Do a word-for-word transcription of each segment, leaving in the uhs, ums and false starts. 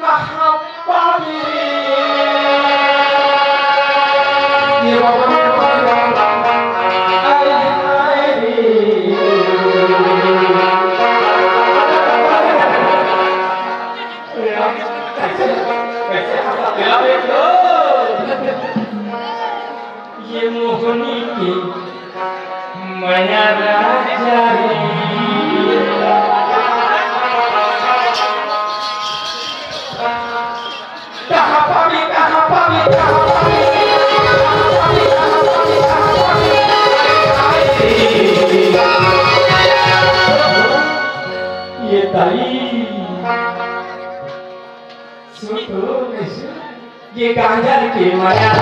कहाँ पावे रे? ये बाबा, हाय, हाय रे। ये मोहनी के मया राजा रे। कहाँ पावे, कहाँ पावे, कहाँ पावे, कहाँ पावे, कहाँ पावे, कहाँ पावे, कहाँ पावे। ये ताई, सुन तो कैसे? ये गांजर के मया,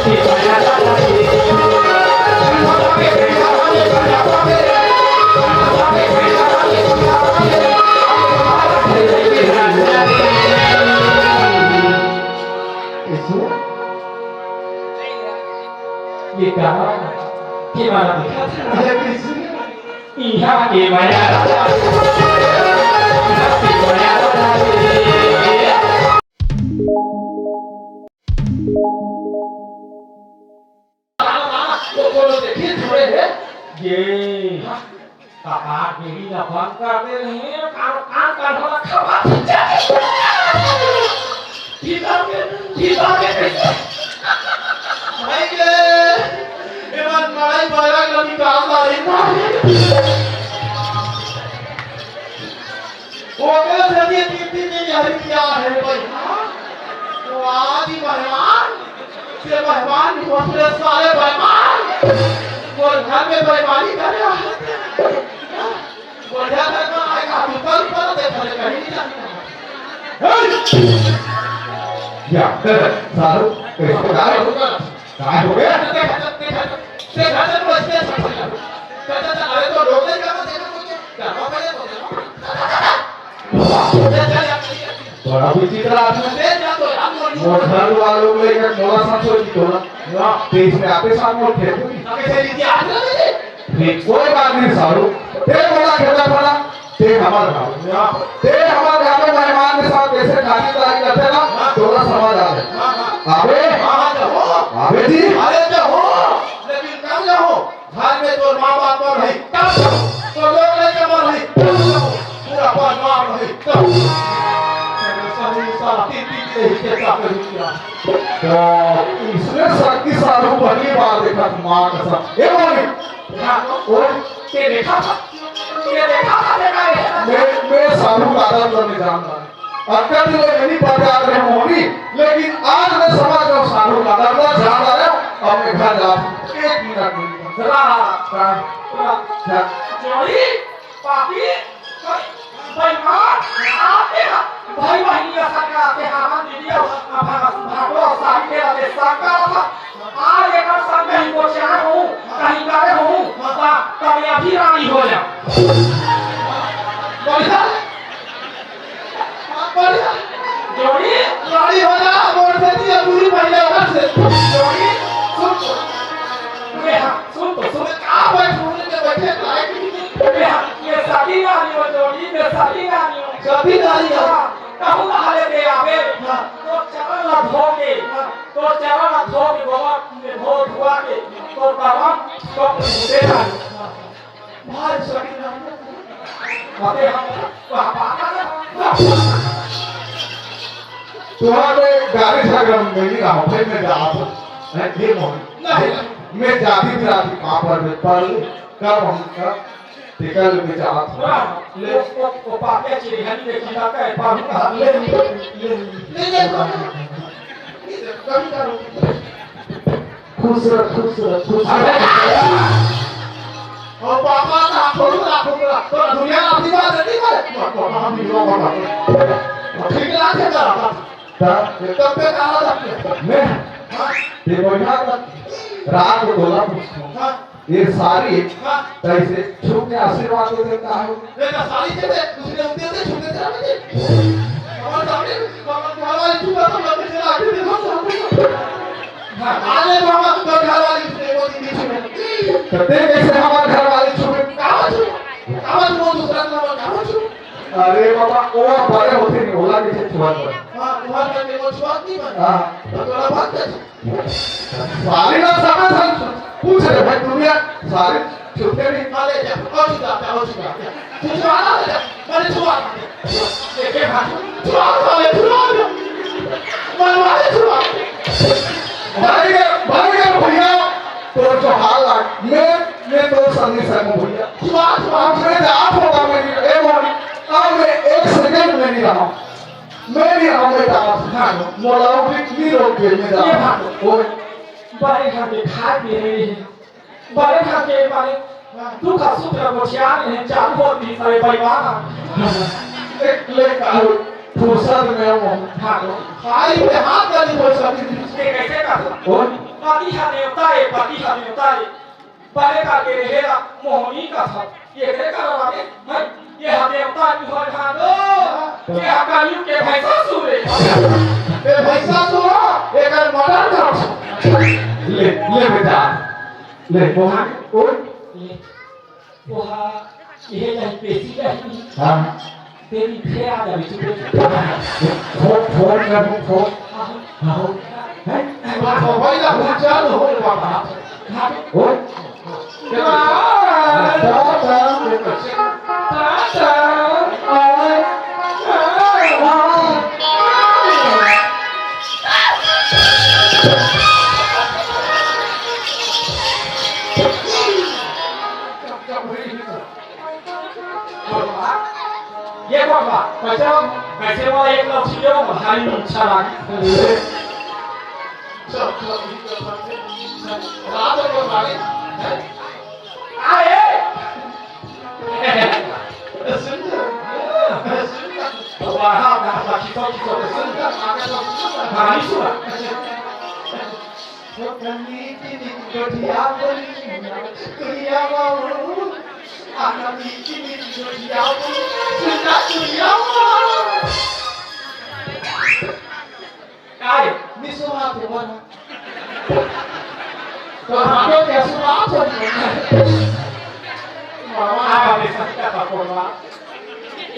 के मया, ये गांजर के मया दिखा था। इहाँ के मया, इहाँ के मया। ये काका बीड़ी ला बंद कर दे रहे हैं, कान, कान, कान वाला खबर। ठीक है, ठीक है। भाई के, ये बात लड़ाई बड़ा कभी काम आ रही है। ओकर जरिए तीन तीन दिन यही क्या है भाई? हाँ? वो आज ही मेहमान, ये मेहमान, दूसरे साले मेहमान, वो घर में बेईमानी करे। बढ़िया घर में आएगा, तू कल पर देख ले, कहीं नहीं जाने का। या, सारू, कैसे बता रहे हो? काय हो गया? बड़ा विचित्र आदमी। वो घर वालों में एक मोला संशय की तोला। तेईस में आते साथ वो खेलते भी। कोई बात नहीं सारू, ते मोला खेला था ना, ते हमार गाँव। ते हमार गाँव में मेहमान के साथ कैसे खातिरदारी करते ना, तोला समझ आ जाए। अबे, अबे जी। अरे जाओ, लेकिन कब जाओ? घर में तोर माँ बाप मर रही, तब जाओ। तोर लोग लड़का मर रही, तब जाओ। पूरा परिवार रही, तब जाओ। सही साला तीन तीन के ही के साथ रुक गया। तो इसने सर की सारू पहली बार देखा था, माँ कसम। ए मोनी, हाँ, और के देखा था? के देखा था, देखा है? मैं, मैं सारू का आदर करने जानता हूँ। अक्का दिल में नहीं पहुंचा रहे मोनी, लेकिन आज मैं समझ रहा हूँ सारू का आदर जान रहा हूँ। अब मैं घर जा, एक मिनट नहीं। हाँ, हाँ। जोड़ी, पापी, बेईमान, आते हैं। भाई बहिनी के संग आते हैं, हम दीदी और भागो और सारी के आते संग का था। आज एक और संग कहीं को चाह हूँ, कहीं गए हूँ, तब मैं अभी रानी हो जा। बढ़िया। बढ़िया। जोड़ी? रानी हो जा, मोर से थी, अब पूरी महिला उधर से। जोड़ी? सुन तो। मैं हाँ, सुन तो, सुन। आप बैठ, सुन के बैठे, लाइट नहीं। मैं हाँ, ये सती नारी हो जोड़ी, मैं सती नारी हो। सती नारी हो। हाँ, कहूँ नहाले दे आवे। हाँ। तो चरण ला धो के, हाँ। तो चरण ला धो के, गोबर में धो धुआ के, तो तमाम तो दे आवे। भाई सही ना। अबे हम, वह पापा ना। तुम्हारे गाड़ी झगड़ा में नहीं रहा, भाई मैं जात हूँ। हैं, ये मोहन। नहीं, नहीं। मैं जाति बिरादरी पापड़ में पढ़ लूँ, कब हम कब टिकल में जात हूँ। वाह, ले। वो, वो, वो पापे चिड़िया नहीं देखी था, कहे, पापा। ले, ले, ले, ले। ले, ले, ले। कभी करो। खुश रह, खुश रह, खुश रह। अरे, और पापा का खुश रह, खुश रह। तो दुनिया का आशीर्वाद देती है। तो हम भी लोग होगा। ठीक ना थे जरा। तब? तब पे कहा था? मैं? हाँ। ये बढ़िया था। रात को बोला मुझको। हाँ। ये सारी हाँ। कैसे छू के आशीर्वाद दे देता है। बेटा, सारी चीजें उसने उनके से छू के चला गया। हमारे सामने, हमारे घर वाले छू का तो लगे चला आगे देखो, सामने। हाँ, आले बाबा तो घर वाले उसने वो नहीं छू। तो ते कैसे हमारे घर वाले छू? कहाँ छू? कहाँ छू? वो दूसरा नंबर कहाँ छू? अरे बाबा, वो बड़े होथे नहीं, ओला कइसे छुआ कर? हाँ, तुम्हारे करके वो छुआ नहीं बने। हाँ। तो तोला बात कर। साले ना सामने से पूछ रहे भाई, दुनिया साले छुपे नहीं। मारे जा, और छुआ जा, और छुआ जा। तू छुआ ना जा, मारे छुआ। ये के भाई, छुआ साले, छुआ जा। मारे, मारे छुआ। भाई के, भाई के भैया, तो जो हाल आ, मैं, मैं तो समझ सकूं भैया। छुआ, छुआ। मैं जात होगा मेरी, ए मोरी, अब मैं एक सेकंड में नहीं रहा। मैं भी रहूं बेटा, आप भागो। मोला भी नहीं रोक के मेरा। ये भागो। ओए। बड़े घर के खाए पी रहे हैं, बड़े घर के बड़े दुख सुख ला गोठिया रहे हैं, चालू होती सारे परिवार। एक ले काहू, फुर्सत में वो भागो। खाई पे हाथ का नहीं फुर्सत। ये कैसे कर? ओए। पति हा देवता है, पति हा देवता है। बड़े करके रहेला मोहनी कथा। ये करे करवा दे, हैं? ये हा देवता की होय भादो। ये हा कलयुग के भैंसा सूरे। ए भैंसा सूरा, एकर मर्डर कर। ले, ले बेटा, ले, वहाँ, ओ। ले, वहाँ, ये जाहि पेशी जाहि। हाँ। तेरी फेर आ जावे, चुप हो जा। फोन, फोन कर दो, फोन। आहो। आहो। हैं? बात हो भाई ना, भूल चाल हो रे बाबा। हाँ। ओ? दादा। दादा। दादा। ये बाबा, कैसे हो? कैसे हो? एक लौठी दो, भारी अच्छा लागे। रात को मारे, हैं? आए! सुन। वाह, वाह, वाह, खींचो, खींचो, सुन। भारी सुन। मीठी मीठी गोठिया बोली, कुड़िया बाबू, आना मीठी मीठी गोठिया बोली, सुनना कुड़िया बाबू। काय? निसुमात हो बना। तो भाटो के सुमात हो। मामा, आ, बे, सत्या का कोरवा।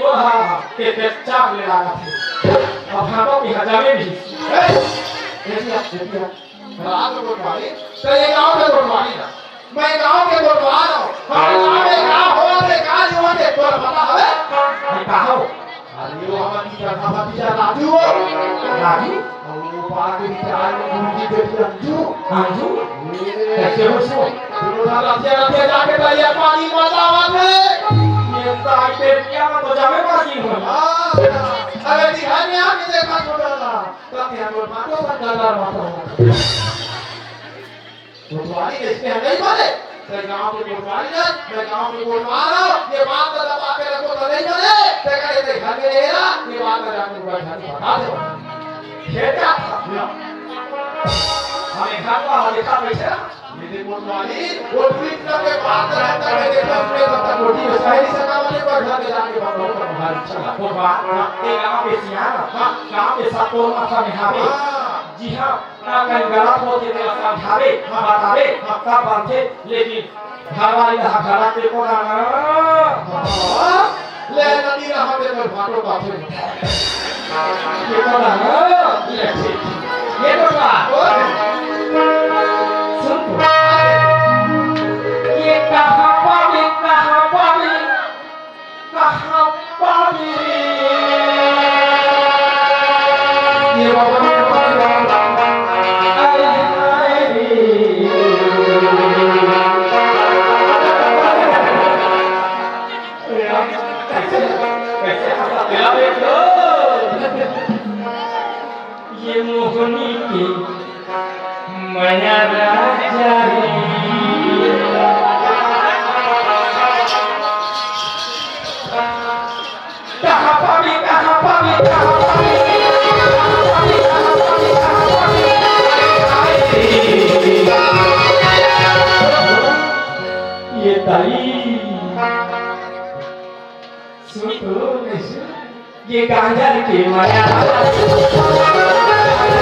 ओ, हाँ, हाँ, के, के चाप ले लागा थे। अब भाटो की हजामे भी। ए, ए, दिया, ए, दिया। रात को कोटवाली, तो ये गांव के कोटवाली ना। मैं गांव के कोटवाल हूँ। हमारे गांव में का हो रे, का नहीं होते, तोर पता हवे? नहीं, का हो? अरे, वो हमारी जगह भतीजा राजू हो। राजू? और वो बाहर के भतीजा है, वो उनकी बेटी अंजू। अंजू? ये। कैसे हो सो? दोनों ना रसिया, रसिया जाके दरिया पानी मजा आवा थे। ये तो आई पेट किया, मैं तो जावे बाकी हूँ। हाँ। अरे, दिखाने आके देखा छोटा था। तब यहाँ पर मातो पर गाला माता हुआ। कोटवाली के इसमें हम नहीं माने। तेरे गांव के कोटवाली ना, मैं गांव के कोटवाल हूँ, ये बात तो दबा के रखो तो नहीं माने। तेरे का ये घर में रहेगा, ये बात मैं जाके पूरा घर में बता दे। खेता था। हमें घर का लिखा बैठे ना। ये कोटवाली, वो ट्वीट करके बात करता है, मैं देखा उसने तब तक रोटी में सही से काम नहीं, पर घर में जाके बात बहुत बहुत अच्छा लगा। कोटवाल, ये गांव के सियान, हाँ। गांव के साथ तो माथा में हावे। हाँ। जी हाँ। ना कहीं गलत होथे तेला समझावे, हाँ। बतावे, हाँ। सब बनथे, लेकिन घरवाली ला गलत एको दाना। हाँ। ले नदी रहा ते कर भाटो बाथे। एको दाना, ले ठीक। ये तो बात। ओए। सुन तो। ये कहाँ पावे, कहाँ पावे? कहाँ पावे रे? ये बाबा, अरे हाय रे। कैसे, कैसे हंसा तेरा देख लो। ये मोहनी के मया राजा रे। कहाँ पावे, कहाँ पावे, कहाँ पावे, कहाँ पावे, कहाँ पावे, कहाँ पावे, कहाँ पावे। ये ताई, सुन तो, कैसे? ये गांजर के मया,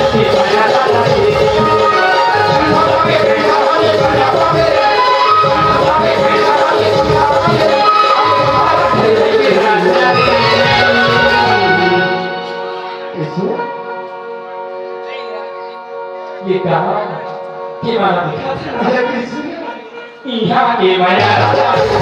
के मया, के गाँव के माला दिखा था। इहाँ के मया राजा, इहाँ के मया राजा रे।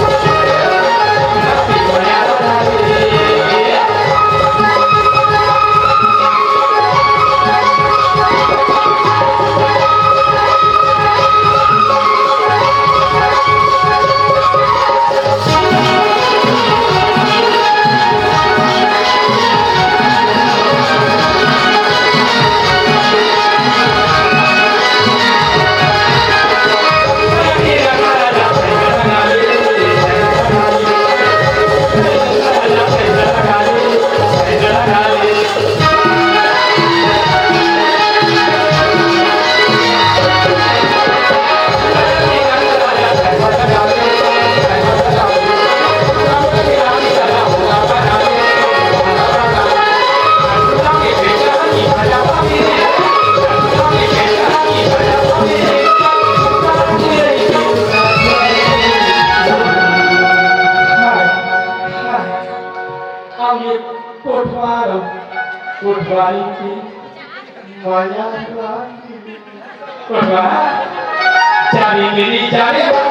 अउ ये कोटवार, कोटवारी के मया रानी। कोटवार, जाने मेरी जाने।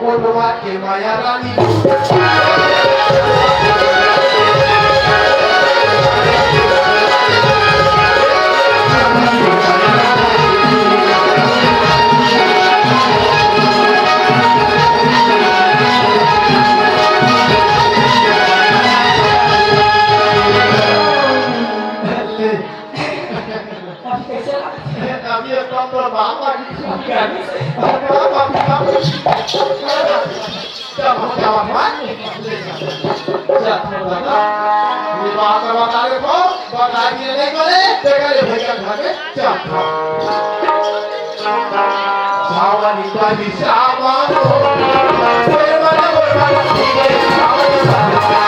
कोटवा के माया रानी। अभी कैसे लगथे? अभी एकदम तो बाप आ गई। अभी गर्मी से। अरे बाप, अभी बाप। चल, हो जा, बाप, हाँ? चल, हो जा, ना। ये बात तो बता दे, तो बता दिए नहीं बोले, देखा ले भैया घर में, चल, हाँ। सावन पानी सावन हो, कोई मना बोल मना, सावन पानी।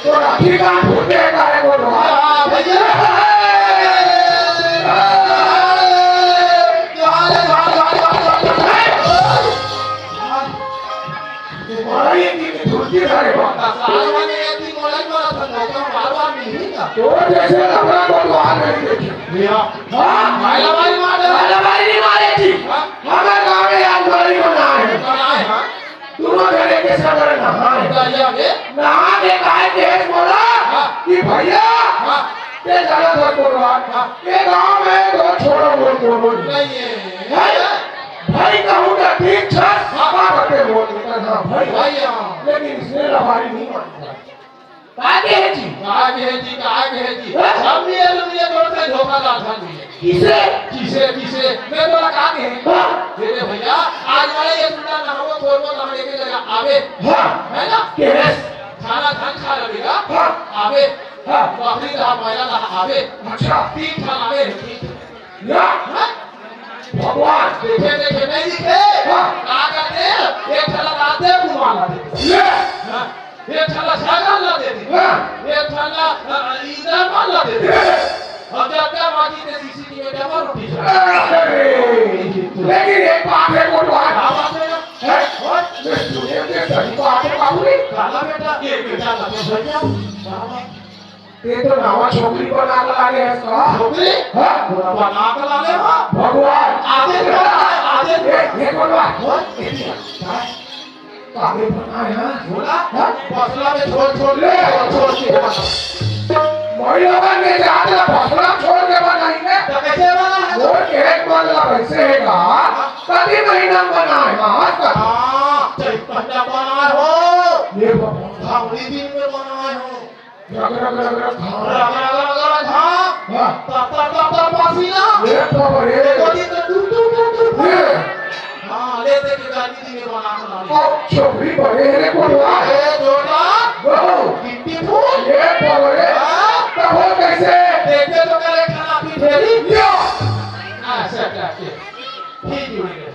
तोरा ठिकान फूटे का रे कोटवा। हाँ, भैया। जोहार, जोहार, जोहार। अरे, ये की धुरती करे बा। साल में एक दिन मोलाई मारा था, नौका बार बार नहीं था। तो जैसे लफड़ा कोटवा नहीं देखे। भैया। हाँ? भाई लबारी मार दे। भाई लबारी नहीं मारे जी। हाँ? हमारे गाँव में आज लबारी मना है। मना है, हाँ? दोनों जने के सदर नहाए। दरिया में? नहा के काय के बोला हाँ। कि भैया, हाँ। ते जाना था कोटवा, हाँ। ये गाँव में दो छोड़ो बोल बोल। नहीं है। है? भाई कहूँ का ठीक छस, हाँ। बाप के बोल देता था भाई। भाई, हाँ। लेकिन इसने लबारी नहीं मानता। का कहे जी? का कहे जी, का कहे जी? हाँ? सब मिले दुनिया तोर से धोखा दार था जी। किसे? किसे, किसे? मैं तोला का कहे? हाँ। मेरे भैया, आज वाले ये सुना ना हो, तोर को ना लेके लगा, आवे। हाँ। है ना? केहेस? खाना धान खा लेगा। हाँ। आवे। हाँ। बकरी का मैला ना आवे। अच्छा। तीन खाना आवे, तीन। या? हाँ? भगवान। देखे, देखे, नहीं दिखे? हाँ। का करते? एक खाना लाते, बुलवा लाते। ले। हाँ। एक ठन ला सागर ला दे दे। हाँ। एक ठन ला, अ, इंद्रमान ला दे दे। हाँ। अब जब क्या माटी के सीसी की बेटा मार उठी। अरे, लेकिन एक बात है कोटवा। क्या बात है? हैं? और? मैं सुने के सही बात है बाबू रे। काला बेटा, एक बेटा ला दे भैया। बाबा। ते तो नवा छोकरी बना के लागे है का? छोकरी? हाँ। बना के लागे, हाँ। भगवान। आते बेटा, आते। ए, ये कोटवा। हाँ? काहे बनाए, हाँ? बोला? हाँ? बसला में छोड़, छोड़ ले। छोड़, छोड़ के बना। मोर लोगन में जात ला बसला छोड़ के बनाई ने। तो कैसे बना है? मोर के एक बसला वैसे है का? हाँ। कति महीना में बनाए हो? आज का? हाँ, चैत महीना बनाए हो। ये बाबा। घावनी दिन में बनाए हो। रग, रग, रग, रग, घाम। रग, रग, रग, रग, घाम। हाँ। तर, तर, तर, तर, पसीना। ये बाबा रे। एको दिन तो टू, टू, टू, टू, टू। ये। हाँ, ले दे के गर्मी दिन में बना के लानी। ओ, छोकरी बड़े रे कोटवा। ए, जोरदार। Wow। Beautiful। ये बाबा रे। हाँ। तब हो कैसे? देखते तो करे खाना पी ढेरी। यो। अच्छा, अच्छा, अच्छा। ठीक जुड़ गए।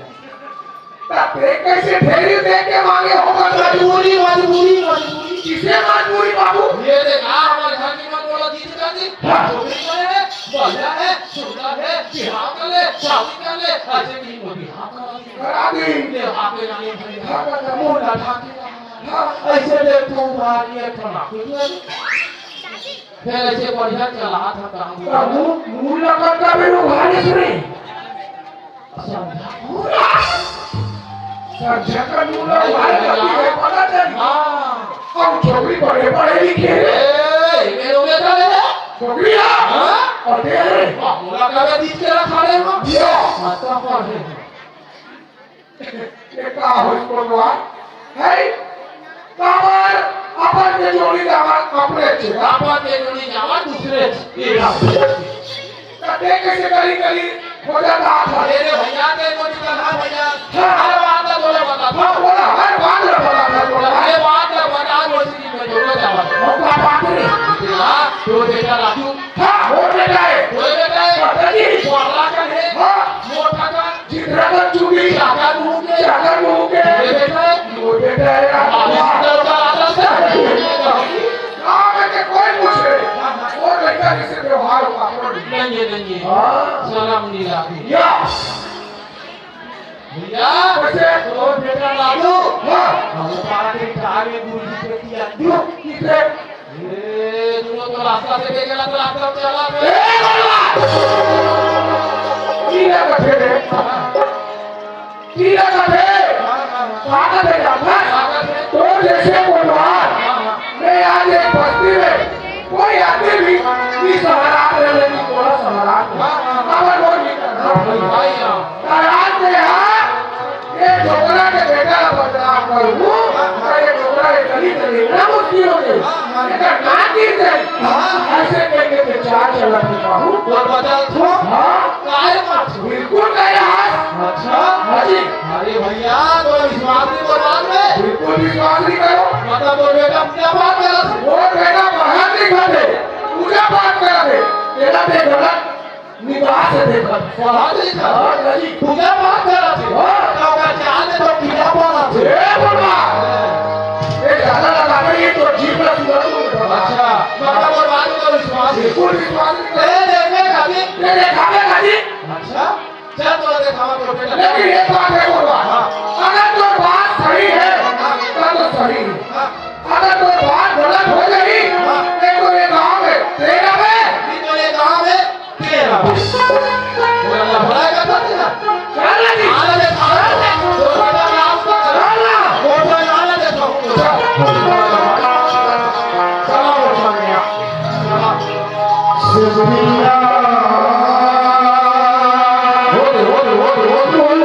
तब देख कैसे ढेरी देख के मांगे होगा? मजबूरी, मजबूरी, मजबूरी। किसे मजबूरी बाबू? ये देख, आ, हमारे घर की मत बोला, जीत कर दी। हाँ। छोकरी बड़े है, बढ़िया है, सुंदर है, बिहाव कर ले, शादी कर ले, ऐसे नहीं वो बिहाव करा दी। करा दी। ये हाथ में लाने भाई, हाँ, हाँ, हाँ। मुंह ना ढाके रहा। हाँ। ऐसे देख तो उधार ये खाना। फिर ऐसे बढ़िया चला था काम। बाबू, मुंह लगा कभी उधार नहीं सुनी। संध्या का दूल्हा भाई कभी है पता चल। हाँ। हम छोकरी बड़े पढ़े लिखे हैं। ए, ये लोग ये कर रहे हैं? छोकरी है? हाँ? और दे रहे। वाह, मुलाकात में जीत के रखा रहे हो। दिया। हाँ, तो पढ़े हैं। ये का होई कोलवा? है? काबर अपन के जोड़ी जावा अपने छे। अपन के जोड़ी जावा दूसरे छे। ये बात। त देख कैसे करी करी हो जाता था। अरे भैया, ते मोदी का ना भैया। हाँ। हर बात का बोले बता। हाँ, बोला, हर बात का बता, हर बोला। अरे बात का बता, बोल सी में जोड़ो जावा। मौका बात रे। हाँ, तो बेटा राजू। हाँ, हो बेटा है। हो बेटा है। पता नहीं। बोला का है। हाँ। मोटा का। चित्रा का चुंगी। चाकर मुंह के। चाकर मुंह के। ये बेटा है। वो बेटा है यार। अभी चित्रा का आता था। गाँव में के कोई पूछे, वो लड़का जिससे व्यवहार होगा, वो नहीं। नहीं है, नहीं है। हाँ। शर्म नहीं लागी। या। भैया, कैसे? तो बेटा लालू। हाँ। हम पारा के चार में गुरु जी पे किया। क्यों? किससे? ए, दोनों तो रास्ता से ले गेला, तो रास्ता में चला गए। ए, बलवा! कीड़ा कथे रे। कीड़ा कथे। हाँ, हाँ, हाँ। ताकत है, ताकत। ताकत है। तो जैसे कोटवार, हाँ, हाँ। मैं आज एक बस्ती में कोई आदमी भी, भी सहारा रहे, लेकिन थोड़ा सहारा रहे। हाँ, हाँ, हाँ। अगर वो नहीं करना। भाई, हाँ। तो आज से यहाँ ये डोकरा के बेटा ला बदनाम करूँ, अरे डोकरा के गली गली ना मुक्ति हो गई। हाँ, हाँ। एकर नाक गिर जाई। हाँ। ऐसे कह के बेचार चला के बाबू। तो बदल थो। हाँ। काहे मार थो? बिल्कुल नहीं रहा। अच्छा। हाँ जी। अरे भैया, तो विश्वास नहीं करवा दे। बिल्कुल विश्वास नहीं करो। मतलब वो बेटा पूजा पाठ करा थे? वो बेटा बाहर नहीं खाते, पूजा पाठ करा थे। तेरा दे गलत। निगाह से देखत। पढ़त लिखत। हाँ, जी। पूजा पाठ करत हे। हाँ। तो ओकर चाल में तो कीड़ा पड़त हे। ए, बड़वा। ए, ज्यादा लगावे ये तो जीभ ला सुअर को उठा। अच्छा, मतलब वो बात का विश्वास हे। बिल्कुल विश्वास नहीं। ए, देखे खाली। ए, देखावे खाली। अच्छा, चल तो देखावा तो बेटा। लेकिन एक बात है बड़वा। हाँ। अगर तो बात सही है, हाँ। तब तो सही है। हाँ। अगर तो बात गलत हो गई, हाँ। ये तो ये गाँव है, तेरा है। ये तो ये गाँव है। तेरा। बोला, बोला, बोला, बोला। चल जी। आने दे, आने दे। बोल बेटा, राम को चल। चल ना। बोल बेटा, आने दे, तो। चल। चला, बोल बेटा। चला। बोल, बोल, बोल, बोल, बोल।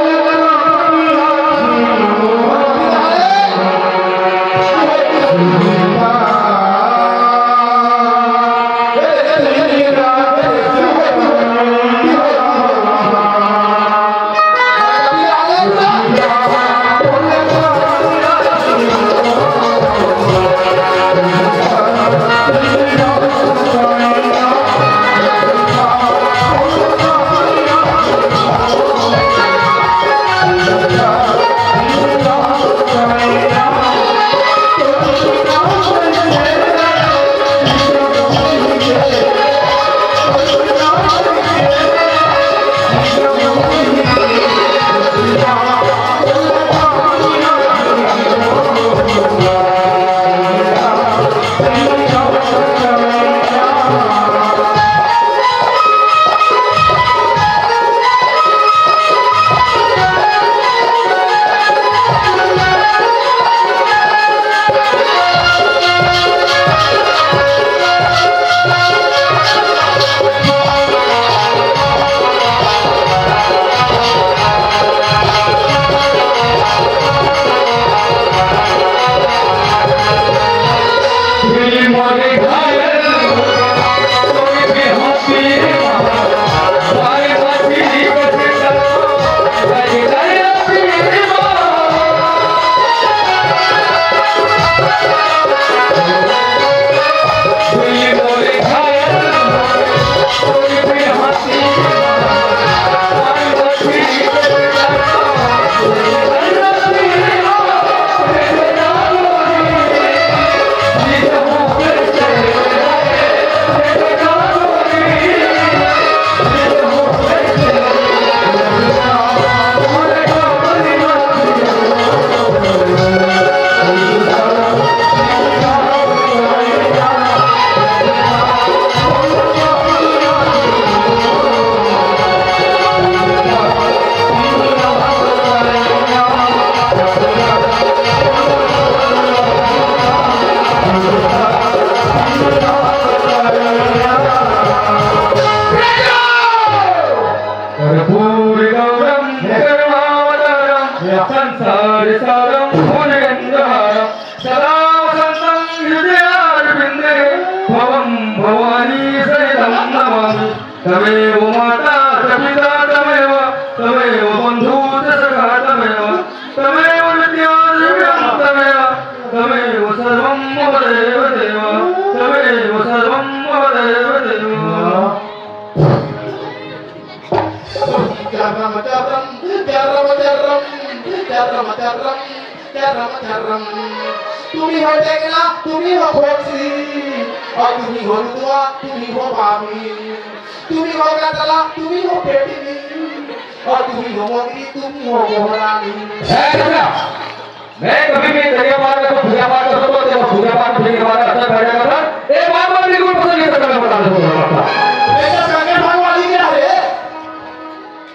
भूरि गौरं करुणावतारं संसारसारं भुजगेन्द्रहारं सदा वसन्तं हृदयारविन्दे भवं भवानी सहितं नमामि। त्वमेव माता च पिता त्वमेव, त्वमेव बन्धु च सखा त्वमेव, त्वमेव विद्या द्रविणं त्वमेव, त्वमेव सर्वं मम देव देव, त्वमेव सर्वं मम देव देव। चरम चरम, चरम चरम, चरम चरम, चरम चरम। তুমি হো টেংরা, তুমি হো ফক্সি, আর তুমি হো রুদুয়া, তুমি হো পামি। তুমি হো গাতলা, তুমি হো পেটিনি, আর তুমি হো মগরি, তুমি হো মহারানী। ए, रुक जा। मैं कभी भी दरिया पार का तो पूजा पाठ करता हूँ, तो पूजा पाठ भी करवा रहा था, बैठा था। ए, बार बार बिल्कुल पसंद नहीं करता, मैं बता देता हूँ। बेटा, शंकर भगवान ही क्या है?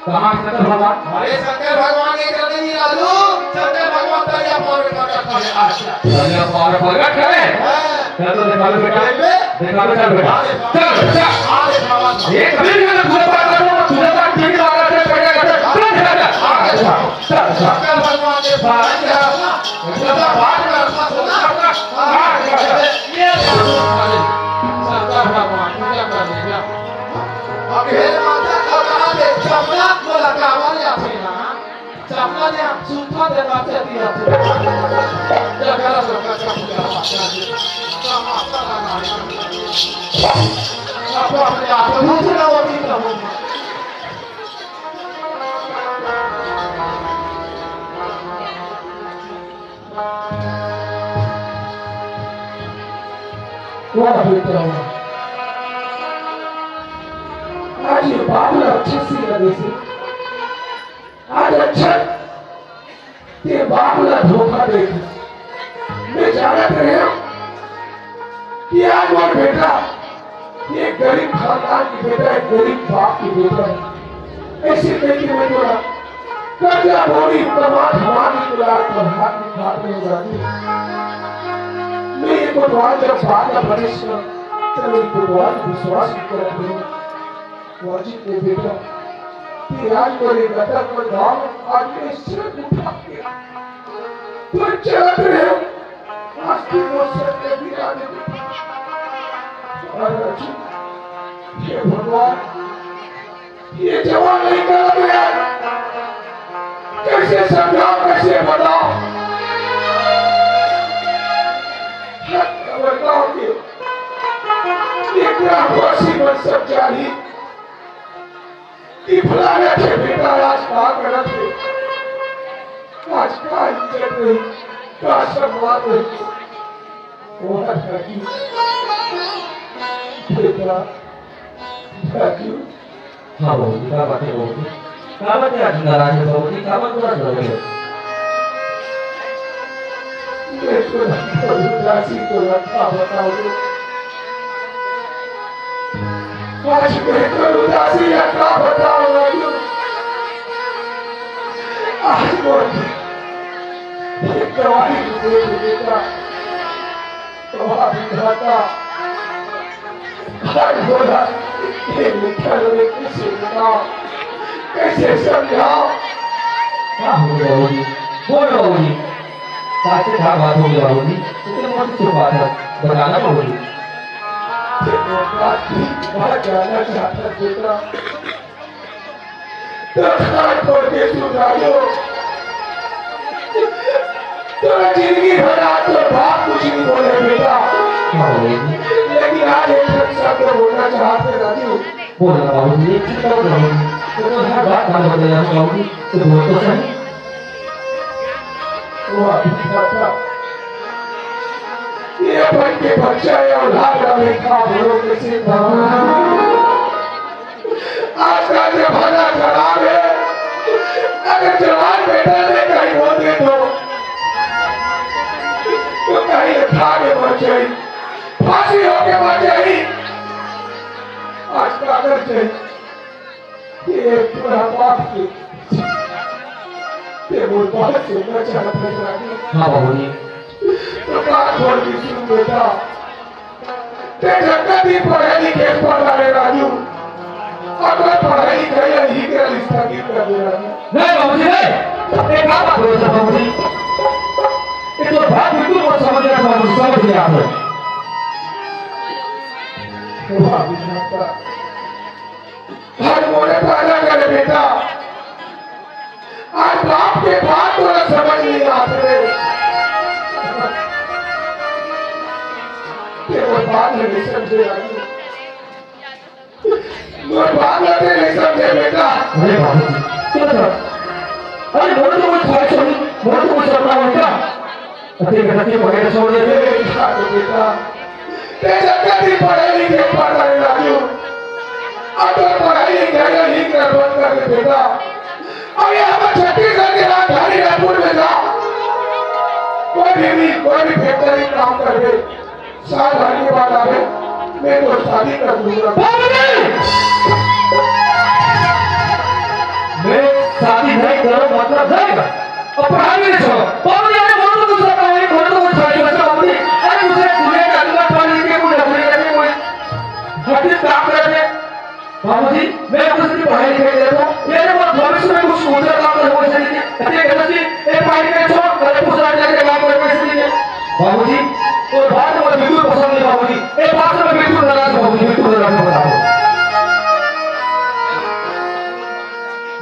कहाँ शंकर भगवान? अरे, शंकर भगवान एक रहते नहीं, राजू। शंकर भगवान दरिया पार में प्रकट हुए। अच्छा। दरिया पार प्रकट हुए? हाँ। चल तो दिखा दो बेटा। देखबे? दिखा दो, चल बेटा। हाँ, दिखा। चल, चल। हाँ, दिखा। एक भी नहीं, पूजा पाठ करता हूँ, पूजा पाठ भी करवा रहा था, बैठा था। चल, चल, चल। हाँ, दिखा। अच्छा, अच्छा। शंकर भगवान के पास गया ना, पूजा पाठ करता था ना। हाँ, ये शंकर भगवान पूजा कर लेगा। अब हे माता, खतरा दे, सपना को लगावा या फिर ना, सपना ने सूखा दे, बच्चा दिया थे। जगह शंकर का पूजा पाठ कर ले। माता लगा। अब अपने आप को दूसरा वो भी प्रभु। वाह बेटा वाह। आज ये बाबू अच्छे से लगे से। आज अच्छा ये बाबू ला धोखा दे के। मैं जानत रहे कि आज मोर बेटा, ये गरीब खानदान के बेटा, एक गरीब बाप के बेटा है। ऐसे करके मैं बोला, कर्जा बोरी कमा धमा के बोला, पर हाथ में हाथ में गाली। मैं ये कोतवाल जब बात का भविष्य, चलो ये कोतवाल विश्वास भी करत नहीं। वाजिब ने बेटा, तेरे आज मेरे गदर में गाँव, आज मैं सिर उठा के पर चलत रहे हो, आज की वो सत्य गिरा दे। और रचू, हे भगवान, ये जवान नहीं कर रहे यार। कैसे समझाओ, कैसे बताओ? हक बताओ के, ये ग्रामवासी मन सब जानी। कि फलाना के बेटा आज का गलत है, आज का इज्जत नहीं, का सम्मान नहीं। वो हट हटी। बेटा, राजू। हाँ बाबूजी, का बात है बाबूजी? का बात है आज नाराज है बाबूजी? का बात बुरा लग रहा है? मैं तो उदासी को रखा बताऊं। आज मैं तो उदासी रखा बताऊं। आज वो एक गवाही दे देता। तो विधाता, हर बोला, ये लिखा रे, कैसे बताओ, कैसे समझाओ? का हो गया बाबूजी? बोल बाबूजी। का से का बात हो गया बाबूजी? इतने मत छुपा था, बताना बाबूजी। ये बात भी बहुत जानना चाहता बेटा। तो हाथ जोड़ के सुन रहा हो। तो जिंदगी भर आज तो बाप कुछ नहीं बोले बेटा। हाँ। लेकिन आज एक शब्द बोलना चाहते राजू। बोलना बाबूजी, एक शब्द बोलो। तो हर बात हम बदल जाओ बाबूजी। तो बोल तो सही। वाह, वाह, वाह। ये बन के बच्चा है, औलाद वाले का बोलो किसी बाबा। आजकल जमाना खराब है। अगर जवान बेटा ने कहीं बोल दे तो, तो कहीं खा के मर जाए, फांसी होके मर जाए। आज का अगर जाए, ये पूरा बात की, ये वो बात सुनना चाहता है राजू। हाँ बाबूजी। तो बात बोल के सुन बेटा। ते जब तक भी पढ़े लिखे पढ़ रहे राजू, अगर पढ़े लिखे या लिखे रिश्ता नहीं बाबूजी, नहीं। ये का बात होत हे बाबूजी? ये तो बात बिल्कुल मत समझ रहा बाबूजी, समझ नहीं आता। वाह विधाता, आज मोरे पैदा करे बेटा, आज बाप के बात तोला समझ नहीं आत रे। ते मोर बात नहीं समझे राजू। मोर बात ला ते नहीं समझे बेटा। अरे बाबूजी, सुनो तो। अरे मोर तो कोई ख्वाहिश नहीं, मोर तो कोई सपना नहीं था। अरे बेटा के बगैर छोड़ दे। अरे बेटा, बेटा, ते जब तक भी पढ़े लिखे पढ़ रहे राजू, अगर पढ़ाई लिखाई नहीं कर बंद कर दे बेटा, अरे हम छत्तीसगढ़ के राजधानी रायपुर में जा, कोई भी, कोई भी फैक्ट्री काम कर दे, साल भर के बाद आवे, मैं तो शादी कर दूंगा। बाबूजी! मैं शादी नहीं करो मतलब नहीं। अब पढ़ाई नहीं छोड़ो। बाबूजी, अरे बोलो तो दूसरा काम है, बोलो तो कुछ खाली बच्चा बाबूजी। अरे दूसरे दुनिया का दूसरा पढ़ लिख के कोई नौकरी करने कोई हर दिन काम करने। बाबूजी, मैं कुछ नहीं पढ़ाई लिखाई करता हूँ। मेरे को भविष्य में कुछ दूसरा काम करने को चाहिए। अरे गलती, ए पढ़ाई के छोड़, अरे दूसरा जाके काम करने को चाहिए। बाबूजी, वो बात मुझे बिल्कुल पसंद नहीं बाबूजी। ए बात में बिल्कुल नाराज हूँ बाबूजी, बिल्कुल नाराज हूँ बाबूजी।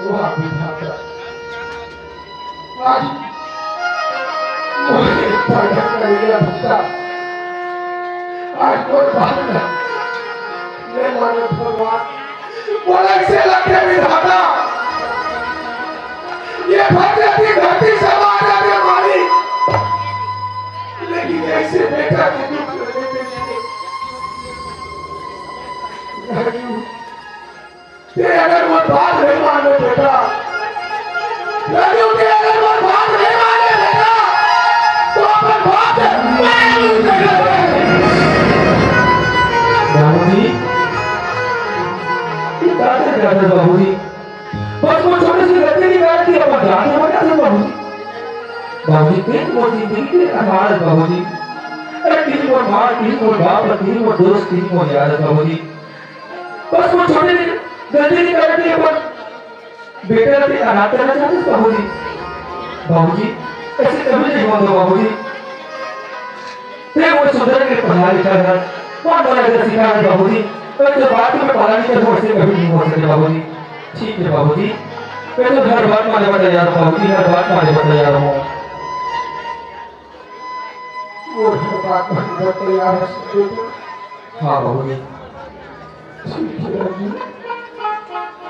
वाह विधाता, आज मोरे पैदा करेगा भक्ता, आज मोर बात ना, मैं मानो भगवान, मोला ऐसे लगते विधाता, ये भर जाती धरती समा जाते मालिक, लेकिन ऐसे बेटा के दुख में देते नहीं। राजू, ते अगर मोर बात नहीं माने बेटा, राजू, ते अगर मोर बात नहीं माने बेटा, तो अपन बाप से बाबूजी, ये का कर रहे हो बाबूजी? बस वो छोटी सी गलती नहीं करती, अपन जान हो जाते बाबूजी। बाबूजी, ते मोर जिंदगी के आधार है बाबूजी। अरे, तें मोर माँ, तें मोर बाप, तें मोर दोस्त, तें मोर यार है बाबूजी। बस वो छोटी सी गलती नहीं करती, अपन बेटा ला अनाथ करना चाहते हो बाबूजी? बाबूजी, ऐसे कभी नहीं होने दो बाबूजी। ते मोर सुधर के पढ़ा लिखा है, कौन बना के सिखा है बाबूजी? मैं तो बात में पढ़ा लिखा हूँ, ऐसे कभी नहीं हो सके बाबूजी। ठीक है बाबूजी, मैं तो हर बात माने बर तैयार हूँ बाबूजी, हर बात माने बर तैयार हूँ। वो हर बात माने बर तैयार है। हाँ बाबूजी। ठीक है राजू,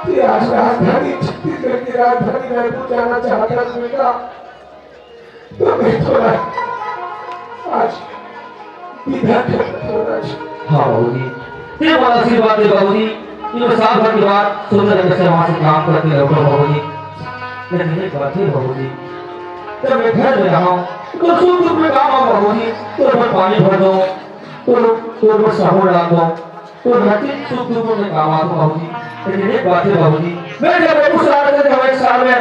ते आज राजधानी छत्तीसगढ़ की राजधानी रायपुर जाना चाहता है बेटा, तो मैं थोड़ा आज विदा कर थोड़ा। हाँ बाबूजी, ये बड़ा आशीर्वाद है बाबूजी, ये साल भर के बाद सुंदर ढंग से वहाँ से काम करके लौटा बाबूजी। लेकिन एक बात है बाबूजी, जब मैं घर में रहा हूँ तो सुख दुख में काम आऊँ बाबूजी, तो मैं पानी भर दूँ, तो तो मैं साबुन डाल दूँ, तो हर चीज सुख दुख में काम आता बाबूजी। लेकिन एक बात है बाबूजी, मैं जब कुछ साल में, जब एक साल में,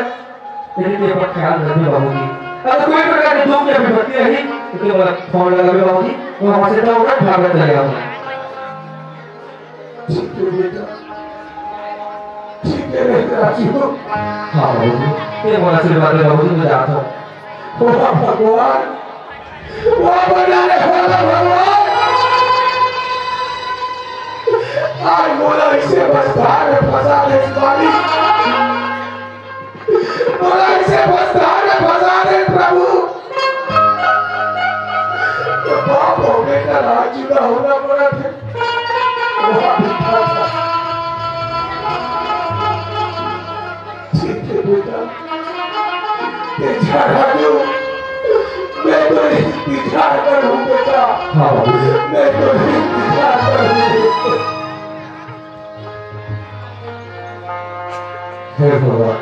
लेकिन ये पर ख्याल रखिए बाबूजी। अगर कोई प्रकार की दुख या विपत्ति रही, तो केवल फोन लगा दे बाबूजी, मैं वहाँ से दौड़ भाग चले आऊँ। ठीक है बेटा, ठीक है बेटा, राजू। हाँ बाबूजी, ये मोर आशीर्वाद है बाबूजी, मैं जाता हूँ। वाह भगवान, वाह बनाने वाला भगवान, आज मोला इसे बस धार में फंसा दे मालिक, मोला इसे बस धार में फंसा दे प्रभु। तो बाप हो बेटा, आज जुदा होना पड़ा फिर। वाह बेटा। ठीक है बेटा, ते जा राजू, मैं तो इंतजार करूँ बेटा। हाँ बाबू। मैं तो इंतजार करूँ बेटा। हे भगवान,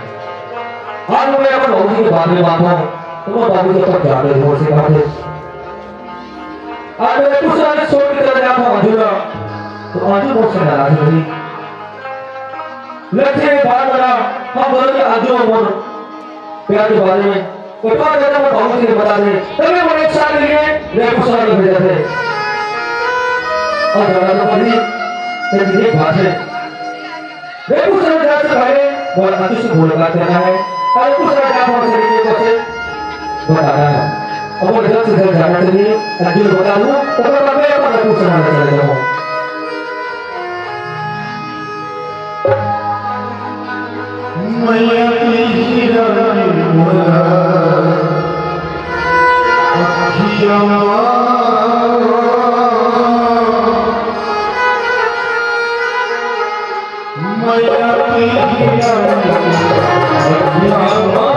आज मैं अपन बाबूजी के बारे में बात हूँ, तो मैं बाबूजी अपन जाते हुए से बात है। आज मैं कुछ आगे छोड़ के चला जाता हूँ अंजू ला, तो अंजू मोर से नाराज होही। लक्ष्य एक बात बता, हम दोनों के अंजू और मोर प्यार के बारे में, तो क्या कहता मैं बाबूजी ने बता दे, तभी वो एक साल के लिए मैं कुछ आगे भेजा थे। और बता दो भाई, लेकिन एक बात है, मैं कुछ आगे जाते भाई, मोला कुछ बोलना चाहना है, अउ कुछ ना जान सके के बस बताना है। अब मोला जल्द से जल्द जाना चाहिए, अउ जो बता दूँ, ओकर बाद मैं अपन कुछ सुनाना चला जाऊँ। मैया तेरी रंगोला, अखिया मारो। मैया तेरी रंगोला, अखिया मारो।